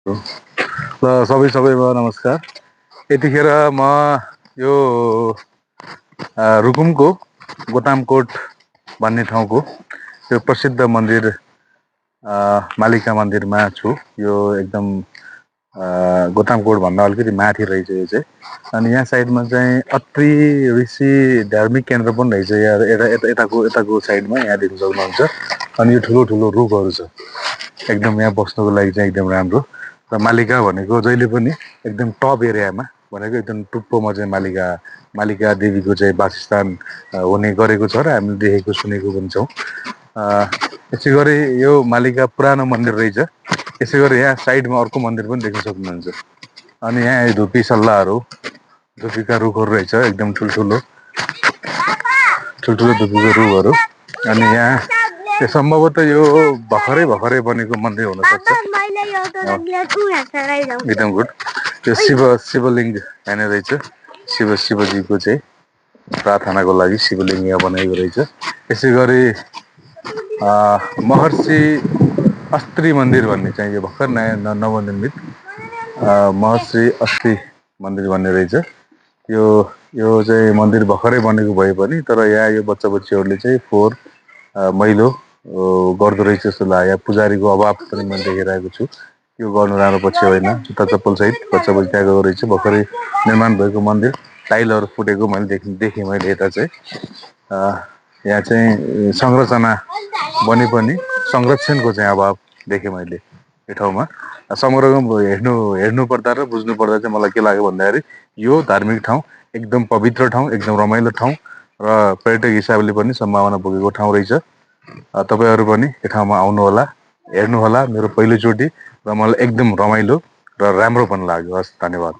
ल सबैमा नमस्कार। यतिखेर म यो रुकुमको गोतामकोट भन्ने ठाउँको यो प्रसिद्ध मन्दिर मालिका मन्दिरमा छु। यो एकदम गोतामकोट भन्दा अलिकति माथि रहेछ यो चाहिँ। अनि यहाँ साइडमा चाहिँ अत्रि ऋषि धार्मिक केन्द्र पनि रहेछ यहाँ यताको साइडमा, यहाँ देख्न सक्नुहुन्छ। अनि यो ठुलो ठुलो रुखहरू छ, एकदम यहाँ बस्नुको लागि चाहिँ एकदम राम्रो। र मालिका भनेको जहिले पनि एकदम टप एरियामा भनेको एकदम टुप्पोमा चाहिँ मालिका देवीको चाहिँ वासस्थान हुने गरेको छ र हामीले देखेको सुनेको पनि छौँ। यसै गरी यो मालिका पुरानो मन्दिर रहेछ। यसै गरी यहाँ साइडमा अर्को मन्दिर पनि देख्न सक्नुहुन्छ। अनि यहाँ धुपी सल्लाहहरू, धुपीका रुखहरू रहेछ, एकदम ठुल्ठुलो धुपीको रुखहरू। अनि यहाँ सम्भवतः यो भर्खरै बनेको मन्दिर हुनसक्छ। एकदम गुड। यो शिवलिङ्ग यहाँनिर रहेछ, शिवजीको चाहिँ प्रार्थनाको लागि शिवलिङ्ग यहाँ बनाएको रहेछ। यसै गरी महर्षि अस्त्री मन्दिर भन्ने चाहिँ यो भर्खर नयाँ नवनिर्मित महर्षि अस्त्री मन्दिर भन्ने रहेछ। यो चाहिँ मन्दिर भर्खरै बनेको भए पनि तर यहाँ यो बच्चा बच्चीहरूले चाहिँ फोहोर मैलो गर्दो रहेछ जस्तो लाग्यो। पुजारीको अभाव पनि मैले देखिरहेको छु। यो गर्नु राम्रो पछि होइन। जुत्ता चप्पल सहित बच्चा बच्ची त्यहाँ गएको रहेछ। भर्खरै निर्माण भएको मन्दिर, टाइलहरू फुटेको मैले देखेँ मैले यता चाहिँ। यहाँ चाहिँ संरचना बने पनि संरक्षणको चाहिँ अभाव देखेँ मैले यो ठाउँमा। समग्रमा हेर्नु पर्दा र बुझ्नु पर्दा चाहिँ मलाई के लाग्यो भन्दाखेरि यो धार्मिक ठाउँ एकदम पवित्र ठाउँ, एकदम रमाइलो ठाउँ र पर्यटक हिसाबले पनि सम्भावना पुगेको ठाउँ रहेछ। तपाईँहरू पनि यो ठाउँमा आउनुहोला, हेर्नुहोला। मेरो पहिलोचोटि र मलाई एकदम रमाइलो र राम्रो पनि लाग्यो। हस्, धन्यवाद।